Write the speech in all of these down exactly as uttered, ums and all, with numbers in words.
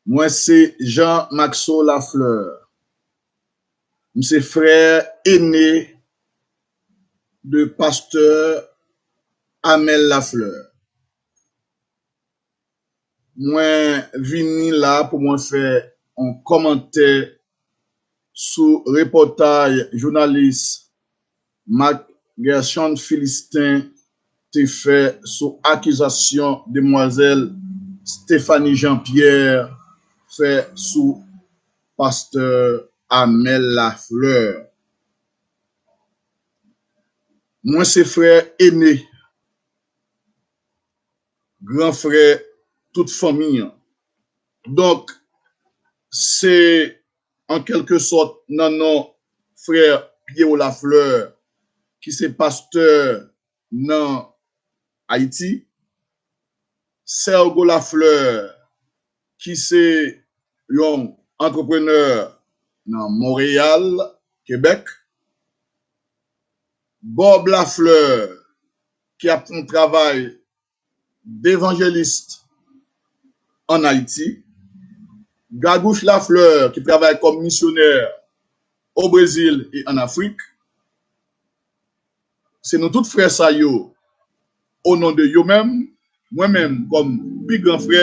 Mwen se Jean Maxo Lafleur. M se frè ene de pastè Amel Lafleur. Mwen vini la pou mwen fè yon kòmantè sou repòtaj jounalis Marc Gershon Philistin te fè sou akizasyon demwazèl Stéphanie Jean-Pierre fè sou pastè Amel Lafleur. Mwen se frè ene, gran frè tout fanmi an. Donk, se an kèlke sòt nan non frè Pierrot Lafleur, ki se pastè nan Ayiti, Sergo Lafleur, ki se yon antreprenè nan Monreyal, Kebèk, Bob Lafleur, ki ap fè yon travay devanjelis ann Ayiti, Gagouch Lafleur, ki travay kòm misyonè o Brezil e ann Afrik. Se nou tout frè sa yo, o non de yo menm, mwen menm, kòm pi gran frè,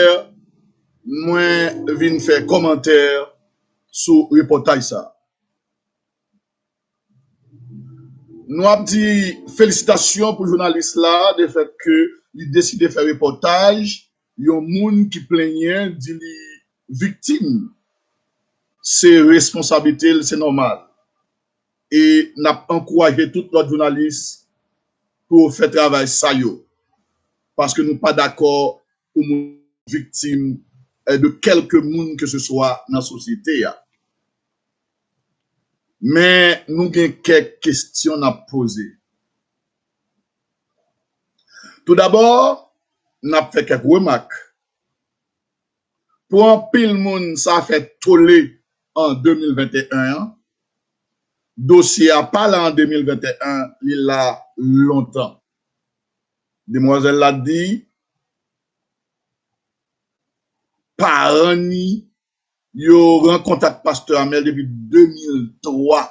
mwen vin fè kòmantè sou repòtaj sa. Nou ap di felisitasyon pou jounalis la, de fèt ke li deside fè repòtaj yon moun ki plenyen, di li viktim. Se responsablite l, se nòmal. E n ap ankouraje tout lòt jounalis pou yo fè travay sa yo. Paske nou pa dakò pou moun viktim, eh, de kèlke moun ke se swa nan sosyete a. Men nou gen kèk kesyon n ap poze. Toudabò, n ap fè kèk remak. Pou anpil moun, sa fè tole an de mil venteyen an. Dosye a pa la an de mil venteyen, li la lontan. Demwazèl la di, paran ni yo rankontre ak pastè Amel depi de mil twa.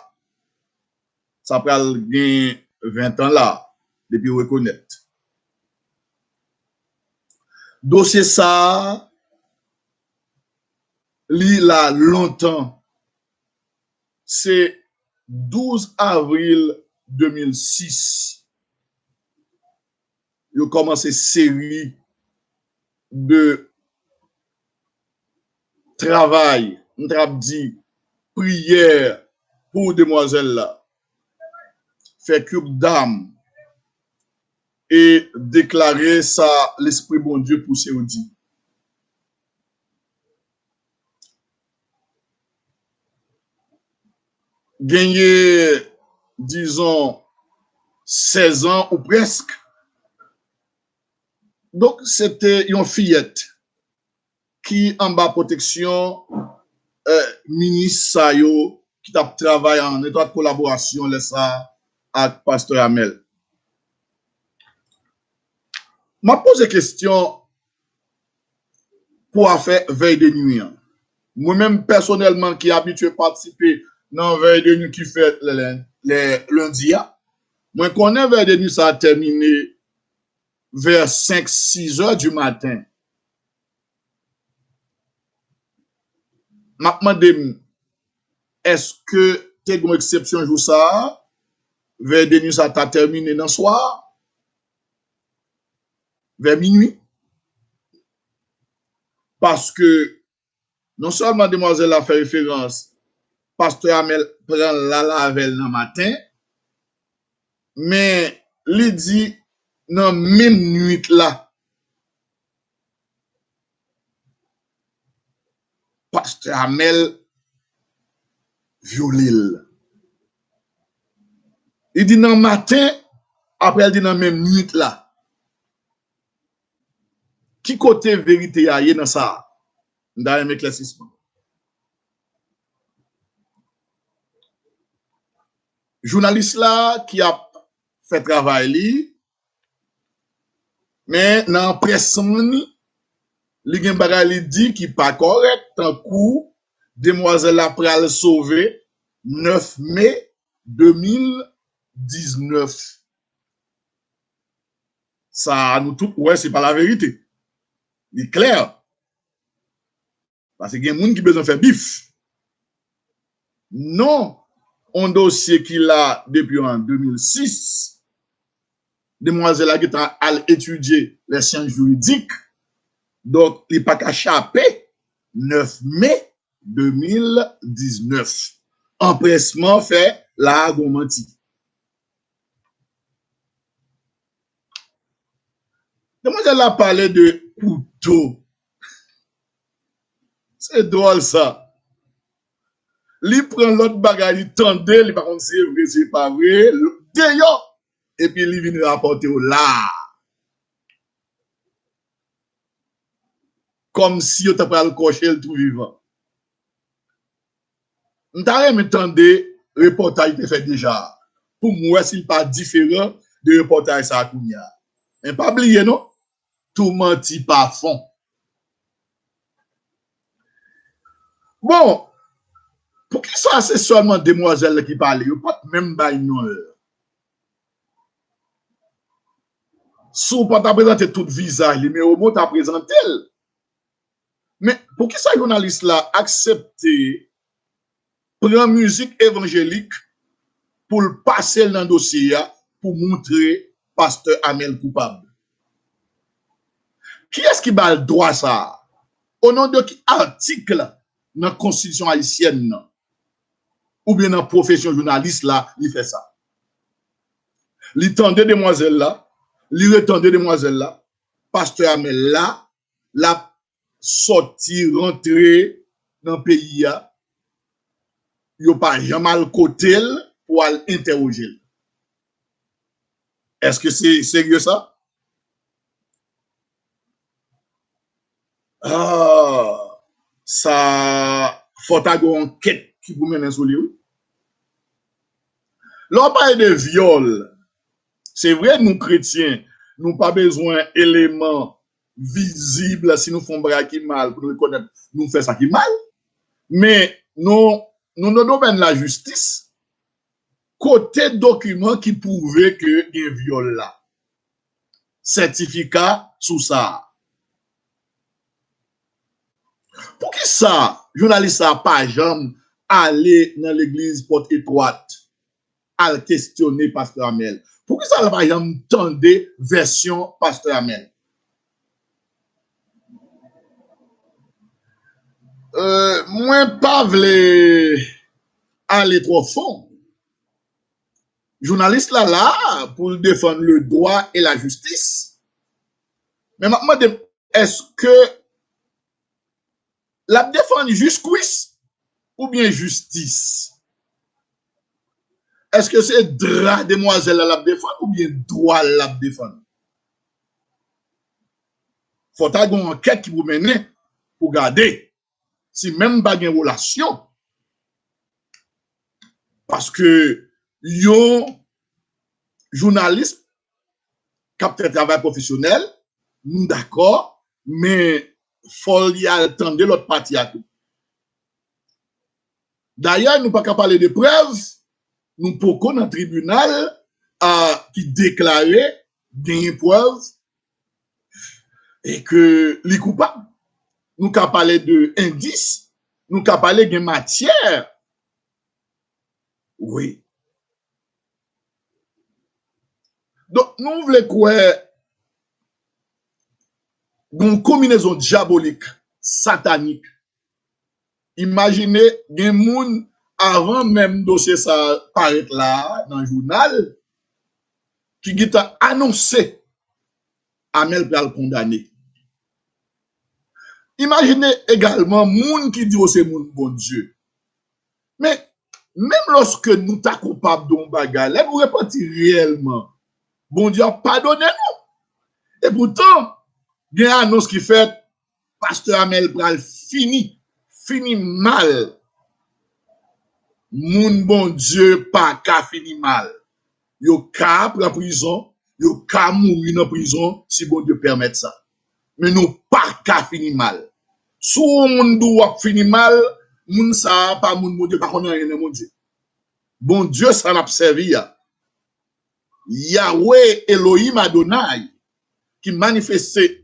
Sa pral gen ven tan la, depi yo rekonèt. Dosye sa a, li la lontan. Se douz avril de mil sis. Yo kòmanse seri de travay, m t ap di priyè pou demwazèl la. Fè kibdam e deklare sa Lespri Bondye pouse yo di. Genyen, dizon, sèz an ou prèsk. Donk, se te yon fiyèt ki anba pwoteksyon, eh, minis sa yo ki t ap travay an etwat kolaborasyon lè sa a ak pastè Amel. M ap poze kesyon pou afè vèy de nwi an. Mwen menm pèsonèlman ki abitye patisipe nan vèy de nwi ki fèt lè, lè, lè lendi a, mwen konnen vèy de nwi sa a tèmine vè senk, sis è di maten. M ap mande m, èske te gen eksepsyon jou sa a? Vèy de nwi sa a ta tèmine nan swa a? Vè minwi? Paske non sèlman demwazèl la fè referans, pastè Amel pran l al avè l nan maten, men li di nan menm nwit la, pastè Amel vyole l. Li di nan maten, apre l di nan menm nwit la. Ki kote verite a ye nan sa a? M ta renmen eklèsisman. Jounalis la ki ap fè travay li, men nan anprèsman li, Li gen bagay li di ki pa kòrèk, tankou demwazèl la pral sove nèf me de mil diznèf. Sa a, nou tout wè se pa laverite. Li klè. Paske gen moun ki bezwen fè bif. Non, yon dosye ki la depi an de mil sis, demwazèl la gentan al etidye lè syans jiridik, donk li pa ka chape nèf me de mil diznèf. Anprèsman fè la a gon manti. Demwazèl la pale de kouto. Se dwòl sa. Li pran lòt bagay, li tande, li pa konn si e vre, si e pa vre, deyò, epi li vin rapòte w la. Kòmsi yo ta pral kòche l tou vivan. M ta renmen tande repòtaj li te fè deja a, pou m wè si l pa diferan de repòtaj sa a kounye a. Men pa bliye non, tou manti pa fon. Bon, poukisa se sèlman demwazèl la ki pale? Yo pa t menm bay non l. Si w pa ta prezante tout vizaj li, men omwen w ta prezante l. Men poukisa jounalis la aksepte pran mizik evanjelik pou l pase l nan dosye a pou montre pastè Amel koupab? Kiyès ki ba l dwa sa a? O non de ki atik nan konstitisyon ayisyèn nan? Oubyen nan pwofesyon jounalis la, li fè sa? Li tande demwazèl la, li retande demwazèl la, pastè Amel la, l ap sòti, rantre nan peyi a, yo pa janm al kote l pou al entèwoje l. Èske se serye sa? Ah, sa fò ta gen yon ankèt ki pou mennen sou li, wi. Lè w pale de vyòl, se vre, nou kretyen, nou pa bezwen eleman vizib, si nou fè yon bagay ki mal, pou nou rekonèt nou fè sa ki mal. Men, nou, nou nan domèn lajistis, kote dokiman ki pwouve ke gen vyòl la? Sètifika sou sa a. Poukisa jounalis sa a pa janm ale nan legliz Pòt Etwat al kesyone pastè Amel? Poukisa l pa janm tande vèsyon pastè Amel? Euh, mwen pa vle ale twò fon. Jounalis la la pou l defann le droit et la justice. Men m ap mande m, èske l ap defann jiskwis oubyen jistis? Èske se dra demwazèl la l ap defann oubyen dwa l l ap defann? Fò ta gen yon ankèt ki pou mennen pou gade si menm pa gen relasyon. Paske yon jounalis k ap fè travay pwofesyonèl, nou dakò, men fò li al tande lòt pati a tou. Dayè, nou pa ka pale de prèv, nou poko nan tribinal a, ki deklare genyen prèv e ke li koupab. Nou ka pale de endis, nou ka pale gen matyè. Wi. Donk, nou vle kwè gen yon konbinezon dyabolik, satanik. Imajine gen moun avan menm dosye sa a parèt la a nan jounal ki gentan anonse Amel pral kondane. Imajine egalman moun ki di yo se moun Bondye. Men, menm lòske nou ta koupab de yon bagay, lè nou repanti reyèlman, Bondye ap padone nou. Epoutan, gen anons ki fèt, pastè Amel pral fini, fini mal. Moun Bondye pa ka fini mal. Yo ka pran prizon, yo ka mouri nan prizon si Bondye pèmèt sa. Men nou pa ka fini mal. Si yon moun di w w ap fini mal, moun sa a pa moun Bondye, pa konn anyen nan Bondye. Bondye sa n ap sèvi a, Yahweh Elohim Adonai, ki manifeste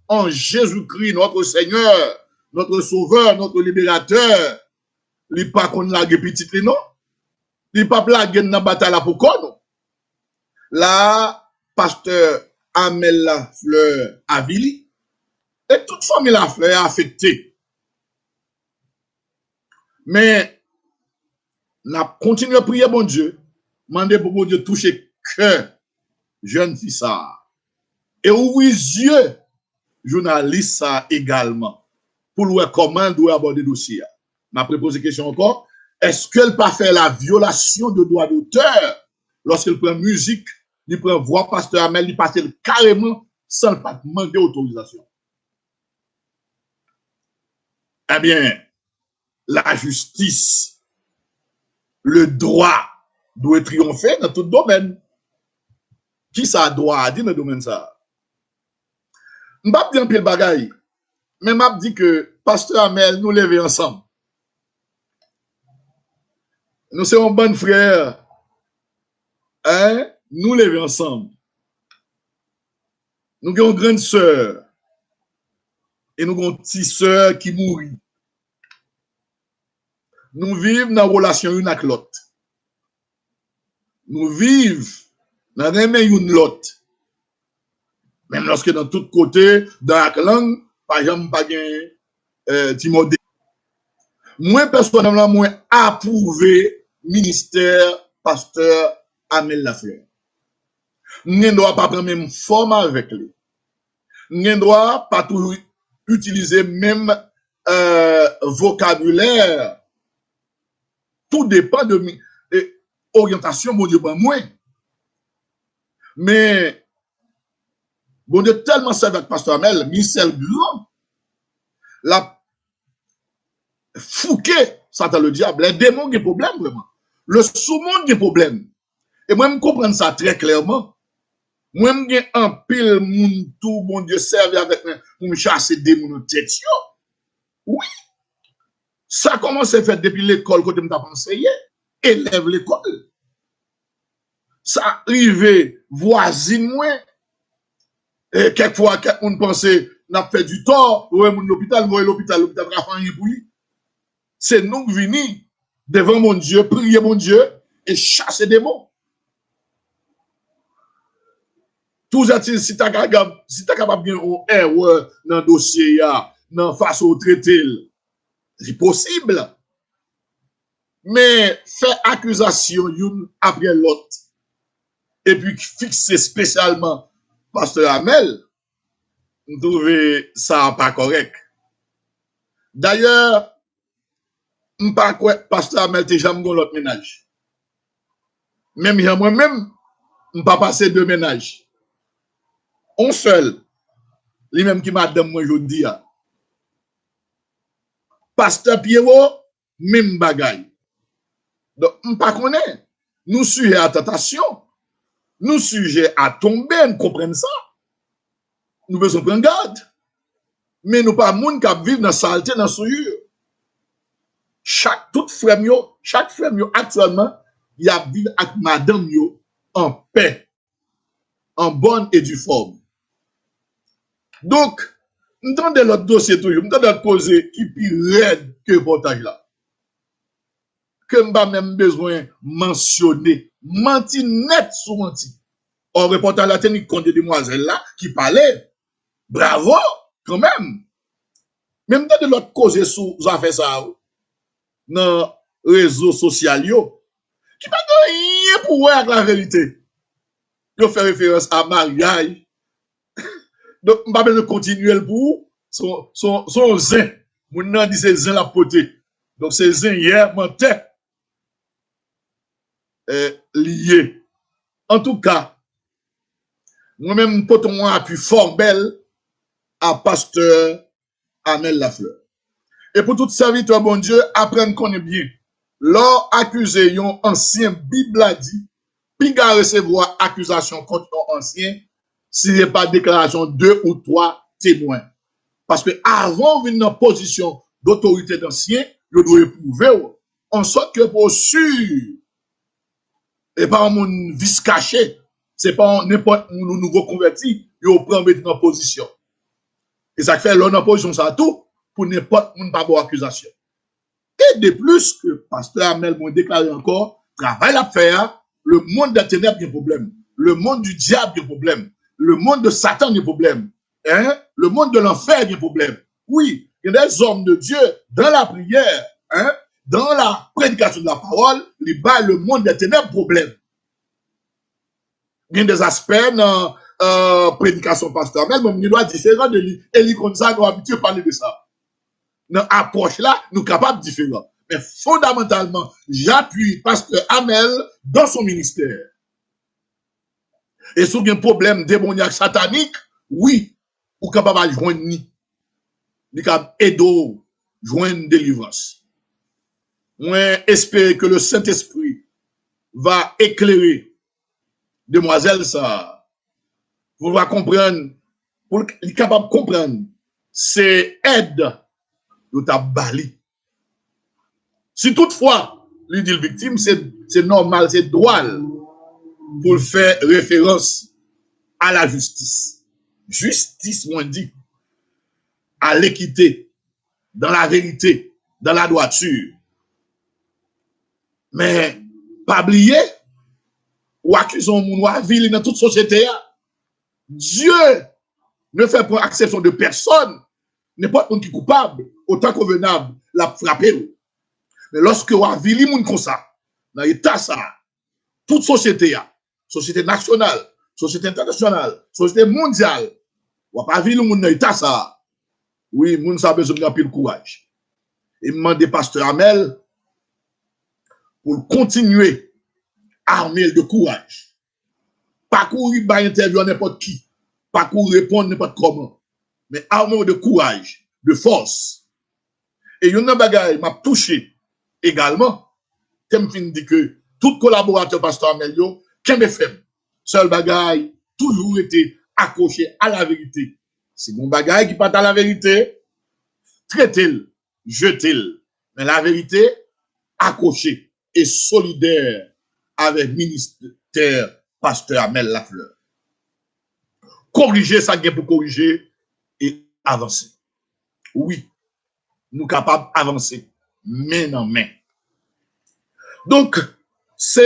en Jésus-Christ, notre Seigneur, notre Sauveur, notre Libérateur, li pa konn lage pitit li non. Li p ap lage n nan batay la pou kò nou. La, pastè Amel Lafleur avili. E tout fanmi Lafleur afekte. Men, n ap kontinye priye Bondye, mande pou Bondye touche kè jèn fi sa a. E ouvri zye jounalis sa a egalman pou l wè kòman l dwe abòde dosye a. M ap repoze kesyon ankò, èske l pa fè la violation de droit d'auteur lòske l pran mizik, li pran vwa pastè Amel, li pase l kareman san l pa t mande otorizasyon? Ebyen, lajistis, le dwa dwe triyonfe nan tout domèn. Kisa dwa a di nan domèn sa a? M p ap di anpil bagay, men m ap di ke pastè Amel, nou leve ansanm. Nou se yon bann frè, en, nou leve ansanm. Nou gen yon grann sè, e nou gen yon ti sè ki mouri. Nou viv nan relasyon youn ak lòt. Nou viv nan renmen youn lòt. Menm lòske nan tout kote, dan ak lang, pa janm pa gen, eh, ti mòde. Mwen, pèsonèlman, mwen apwouve ministè pastè Amel Lafleur. M gen dwa pa pran menm fòm avèk li. M gen dwa pa toujou itilize menm, eh, vokabilè. Tou depann de mi-, e, oryantasyon Bondye ban mwen. Men, Bondye tèlman sèvi ak pastè Amel, li sèl gran. L ap fouke Satan le dyab. Lè demon gen pwoblèm vrèman. Le sou-mond gen pwoblèm. E mwen, m konprann sa trè klèman. Mwen, m gen anpil moun tou Bondye sèvi avèk mwen pou m chase demon nan tèt yo. Wi. Sa kòmanse fèt depi lekòl kote m t ap anseye. Elèv lekòl. Sa rive vwazin mwen. E kèk fwa, kèk moun panse n ap fè di tò, yo wè moun lopital, voye lopital, lopital pa ka fè anyen pou li. Se nou k vini devan Bondye, priye Bondye e chase demon. Toujou di, si ta ka, si ta kapab gen yon erè nan dosye a, nan fason w trete l, li posib. Men fè akizasyon youn apre lòt, epi fikse espesyalman pastè Amel, m twouve sa pa kòrèk. Dayè, m pa kwè pastè Amel te janm gen lòt mennaj. Menm jan mwen menm, m pa pase de mennaj. On sèl, li menm ki madanm mwen jodi a. Pastè Pierrot, menm bagay. Donk, m pa konnen. Nou sijè a tantasyon. Nou sijè a tonbe, n konprann sa. Nou bezwen pran gad. Men nou pa moun k ap viv nan salte, nan souyir. Chak, tout frè m yo, chak frè m yo aktyèlman, y ap viv ak madanm yo an pè, en bonne et due forme. Donk, m tande lòt dosye toujou, m tande lòt koze ki pi rèd ke repòtaj la. Ke m pa menm bezwen mansyone. Manti nèt sou manti. Ò, repòtaj la te ni kont de demwazèl la ki pale. Bravo, kanmenm. Men m tande lòt koze sou zafè sa a, wi, nan rezo sosyal yo, ki pa gen anyen pou wè ak laverite. Yo fè referans a maryaj. Donk, m pa bezwen kontinye l pou ou. Se yon, se yon, se yon zen. Moun nan di se zen l ap pote. Donk, se zen yè, mantè, eh, li ye. Antouka, mwen menm, m pote yon apui fòmèl a pastè Amel Lafleur. E pou tout sèvitè Bondye, aprann konnen byen, lè w akize yon ansyen, Bib la di, piga resevwa akizasyon kont yon ansyen, si se pa deklarasyon de ou twa temwen. Paske avan w vin nan pozisyon dotorite dansyen, yo dwe pwouve w, an sòt ke pou w si. E pa yon moun vis kache, se pa yon nenpòt moun ou nouvo konvèti, yo pran mete nan pozisyon. E sa k fè lè w nan pozisyon sa a tou, pou nenpòt moun pa ba w akizasyon. E de plis ke pastè Amèl mwen deklare ankò, travay l ap fè a, le monde des ténèbres gen pwoblèm, le monde du diable gen pwoblèm, le monde de Satan gen pwoblèm, hein? Le monde de l'enfer gen pwoblèm. Wi, gen des hommes de Dieu dans la prière, hein, dans la prédication de la parole, li bay le monde des ténèbres pwoblèm. Gen de aspè nan euh, predikasyon pastè Amèl, mwen, m gen dwa diferan de li. E li konn sa, nou abitye pale de sa. Nan apwòch la, nou kapab diferan. Men fondamantalman, j'appuie pastè Amèl dans son ministère. E si w gen pwoblèm demonyak satanik, wi, ou kapab al jwenn li. Li kapab ede w jwenn delivrans. Mwen espere ke le Saint-Esprit va éclairer demwazèl sa a, pou l va konprann, pou l, li kapab konprann se èd yo t ap ba li. Si toutfwa li di l viktim, se, se nòmal, se dwa l pou l fè referans a la jistis. Jistis, mwen di, a lekite, dans la vérité, dans la droiture. Men, pa bliye, ou akize yon moun, ou avili nan tout sosyete a. Dieu ne fait point exception de personne. Nenpòt moun ki koupab, otan konvenab, l ap frape w. Men lòske w avili moun konsa, nan eta sa a, tout sosyete a, sosyete nasyonal, sosyete entènasyonal, sosyete mondyal, w ap avili moun nan eta sa a. Wi, moun sa bezwen gen anpil kouraj. E m mande pastè Amèl pou l kontinye ame l de kouraj. Pa kouri bay entèvyou a nenpòt ki. Pa kouri reponn nenpòt kòman. Men ame w de kouraj, de fòs. E youn nan bagay m ap touche egalman, ke m fin di ke tout kolaboratè pastè Amèl yo, kenbe fèm. Sèl bagay, toujou rete akwoche a la verite. Si gon bagay ki pa t a la verite, trete l, jete l. Men la verite, akwoche e solidè avèk ministè pastè Amèl Lafleur. Korije sa k gen pou korije e avanse. Wi, nou kapab avanse men nan men. Donk, se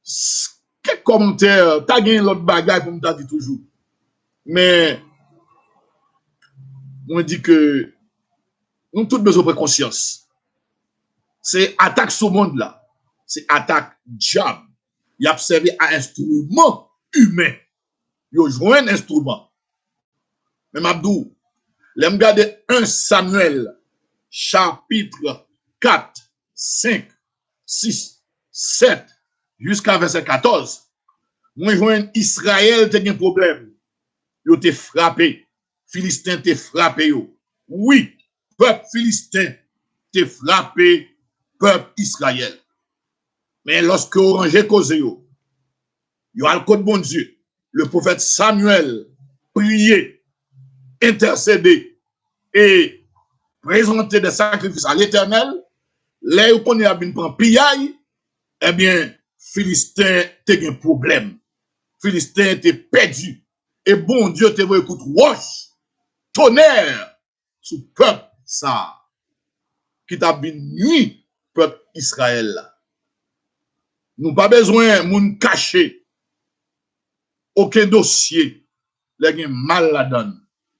s- kèk kòmantè, ta gen lòt bagay pou m ta di toujou. Men, mwen di ke nou tout bezwen pran konsyans. Se atak sou mond la. Se atak dyab. Y ap sèvi a enstriman imen. Yo jwenn enstriman. Men m ap di w, lè m gade en Samyèl, chapit kat, senk, sis, sèt, jiska vèsè katòz, mwen jwenn Izrayèl te gen pwoblèm. Yo te frape. Filisten te frape yo. Wi, pèp Filisten te frape pèp Izrayèl. Men lòske yo ranje koze yo, yo al kot Bondye, le pwofèt Samyèl priye, entèsede e prezante de sakrifis a Letènèl, lè yo konnen y ap vin pran piyay, ebyen, Filisten te gen pwoblèm. Filisten te pèdi. E Bondye te voye kout wòch, tonè, sou pèp sa a, ki t ap vin nwi pèp Izrayèl la. Nou pa bezwen moun kache okenn dosye lè gen mal ladan l.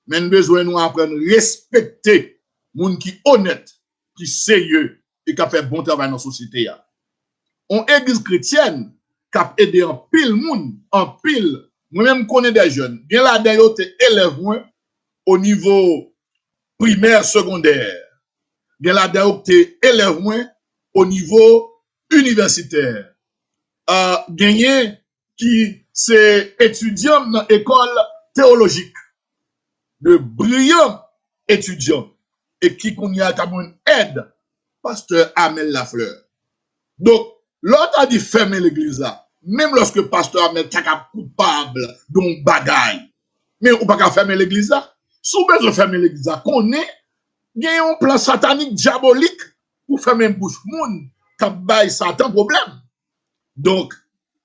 Men n bezwen nou aprann respekte moun ki onèt, ki serye e k ap fè bon travay nan sosyete a. On egliz kretyèn k ap ede anpil moun, anpil. Mwen menm m konnen de jèn. Gen ladan yo te elèv mwen o nivo primè, segondè. Gen ladan yo te elèv mwen o nivo inivèsitè. Ah, genyen ki se etidyan nan ekòl teyolojik, de briyan etidyan, e ki kounye a ka jwenn èd pastè Amel Lafleur. Donk, lè w ta di fèmen legliz la, menm lòske pastè Amel ta ka koupab de yon bagay, Men ou pa ka fèmen legliz la. Si w bezwen fèmen legliz la, konnen gen yon plan satanik, dyabolik pou fèmen bouch moun k ap bay Satan pwoblèm. Donk,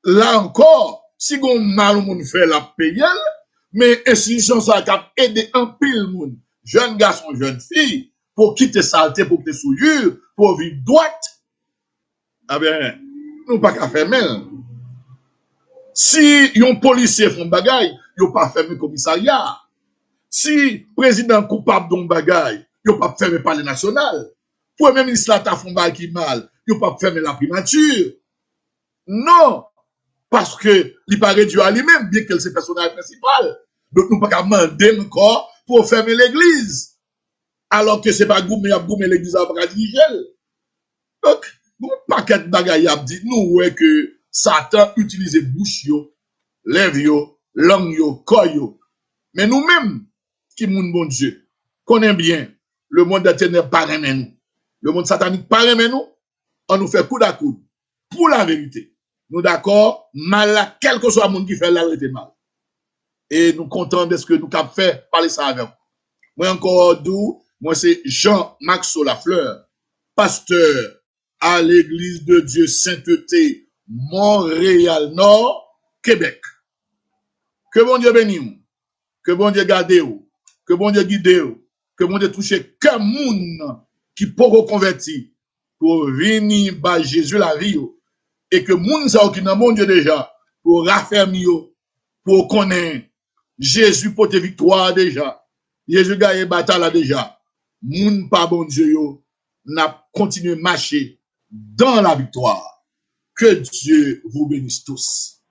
la ankò, si gon mal yon moun fè, l ap peye l, men enstitisyon sa a k ap ede anpil moun, jèn gason, jèn fi, pou kite salte, pou kite souillure, pou viv dwat, Ebyen, nou pa ka fèmen l. Si yon polisye fè yon bagay, yo pa fèmen komisarya a. Si prezidan koupab de yon bagay, yo p ap fèmen Palè Nasyonal. Premye minis la ta fè yon bagay ki mal, yo p ap fèmen laprimati. Non, paske li pa redui a li menm, byenke l se pèsonaj prensipal. Donk, nou pa ka mande l ankò pou yo fèmen legliz. Alòske se pa goumen y ap goumen legliz la, yo pa ka dirije l. Donk, gon pakèt bagay y ap di, nou wè ke Satan itilize bouch yo, lèv yo, lang yo, kò yo. Men nou menm, ki moun Bondye, konnen byen, le monde des ténèbres pa renmen nou. Le monde satanique pa renmen nou. An nou fè koud a koud pou laverite. Nou dakò, mal la, kèlkeswa moun ki fè l la, l rete mal. E nou kontan dèske nou kab fè pale sa avè w. Mwen ankò di w, mwen se Jean Maxo Lafleur, pastè a Legliz de Dye Senteté, Montréal Nord, Québec. Ke Bondye beni w, ke Bondye gade w, ke Bondye gide w, ke Bondye touche kè moun ki poko konvèti pou yo vini bay Jezi lavi yo, e ke moun sa yo ki nan Bondye deja, pou yo rafèmi yo, pou yo konnen Jezi pote viktwa a deja, Jezi gaye batay la deja. Moun pa Bondye yo, n ap kontinye mache dans la victoire. Que Dieu vous bénisse tous.